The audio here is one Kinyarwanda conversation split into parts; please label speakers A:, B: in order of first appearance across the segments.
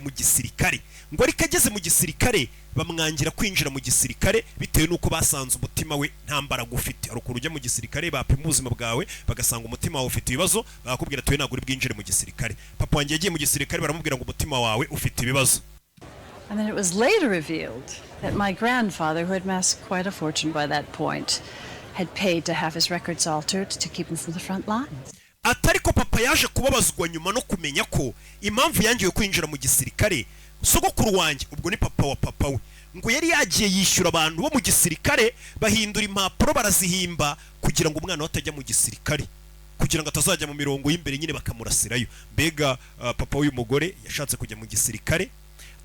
A: mu gisirikare, ngo ariko ageze mu gisirikare bamwangira kwinjira mu gisirikare bitewe n'uko basanze umutima we nta mbaraga ufite. Hari ukuntu ujya mu gisirikare, bapima ubuzima bwawe bagasanga umutima wawe ufite ibibazo, bakakubwira ati: "We ntabwo uri bwinjire mu gisirikare." Papa wanjye yagiye mu gisirikare, baramubwira ngo umutima wawe ufite ibibazo.
B: And then it was later revealed that my grandfather, who had amassed quite a fortune by that point, had paid to have his records altered to keep him from the front lines.
A: Ati ariko papa yaje kubabazwa nyuma no kumenya ko impamvu yangiwe kwinjira mu gisirikare, sogokuru wanjye, ubwo ni papa wa papa we, ngo yari yagiye yishyura abantu bo mu gisirikare, bahindura impapuro barazihimba kugira ngo umwana we atajya mu gisirikare, kugira ngo atazajya mu mirongo y'imbere nyine bakamurasirayo. Mbega papa w'uyu mugore yashatse kujya mu gisirikare,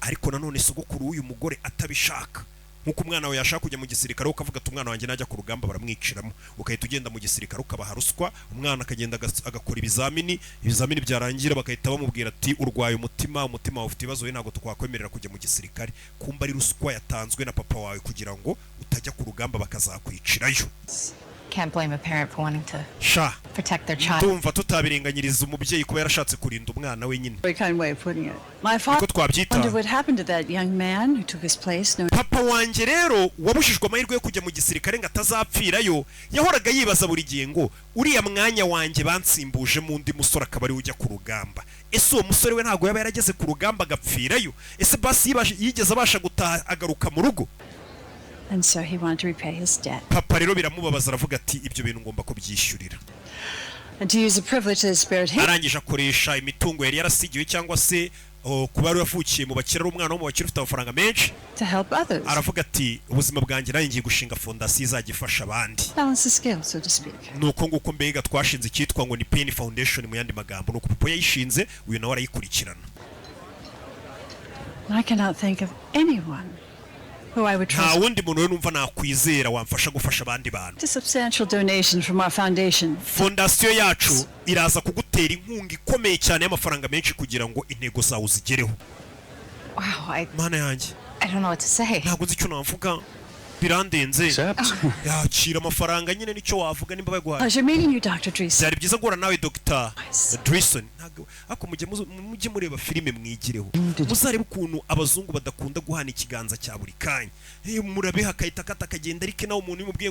A: ariko nanone sogokuru w'uyu mugore atabishaka. Nk'uko umwana wawe yashaka kujya mu gisirikare, ukavuga ati: "Umwana wanjye najya ku rugamba baramwiciramo," ugahita ugenda mu gisirikare ukabaha ruswa, umwana akagenda agakora ibizamini, ibizamini byarangira bagahita bamubwira ati: "Urwaye umutima, umutima wawe ufite ibibazo, we ntabwo twakwemerera kujya mu gisirikare." Kumba ari ruswa yatanzwe na papa wawe kugira ngo utajya ku rugamba bakazakwicirayo.
C: Can't blame a parent for wanting to
A: Sha,
C: protect their child.
A: ndumva tutabirenganyiriza umubyeyi kuba yarashatse kurinda umwana we nyine.
B: Very kind way of putting it. My father
A: Niko twabyita.
B: wondered what happened to that young man who took his place. No
A: Papa wanjye rero wabujijwe amahirwe yo kujya mu gisirikare ngo atazapfirayo, yahoraga yibaza buri gihe ngo uriya mwanya wanjye bansimbujemo undi musore akaba ariwe ujya ku rugamba, ese uwo musore we ntabwo yaba yarageze ku rugamba agapfirayo? Ese basi yigeze abasha gutaha agaruka mu rugo?
B: And so he wanted to repay his debt.
A: Papa rero biramubabaza, aravuga ati: "Ibyo bintu ngomba kubyishyurira."
B: And to use the privilege that spared him
A: Arangije akoresha imitungo yari yarasigiwe, cyangwa se kuba yari yavukiye mu bakire, ari umwana wo mu bakire ufite amafaranga menshi,
B: to help others.
A: aravuga ati: "Ubuzima bwanjye nanjye ngiye gushinga fondasiyo izajya ifasha abandi."
B: Balance the scale, so to speak.
A: Ni uko nguko mbega twashinze icyitwa ngo ni Penny Foundation. Mu yandi magambo, ni uko papa yayishinze, uyu nawe arayikurikirana.
B: And I cannot think of anyone who I would
A: Nta
B: trust
A: wundi muntu we numva nakwizera wamfasha gufasha abandi bantu.
B: a substantial donation from our foundation.
A: Fondasiyo yacu iraza kugutera inkunga ikomeye cyane y'amafaranga menshi kugira ngo intego zawe uzigereho.
C: Wow, I
A: Mana yanjye.
C: I don't know what to say.
A: Ntabwo nzi icyo navuga, birandenze.
D: Accept.
A: Yakira amafaranga nyine, nicyo wavuga nimba baguhaye.
B: Pleasure meeting you, Dr. Dreesen.
A: Byari byiza guhura nawe, Dr. Drison. Ntabwo ariko mujye mureba filime mwigireho, muzarebe ukuntu abazungu badakunda guhana ikiganza cya buri kanya. Murabeho akahita akata akagenda, ariko nawe umuntu umubwiye ngo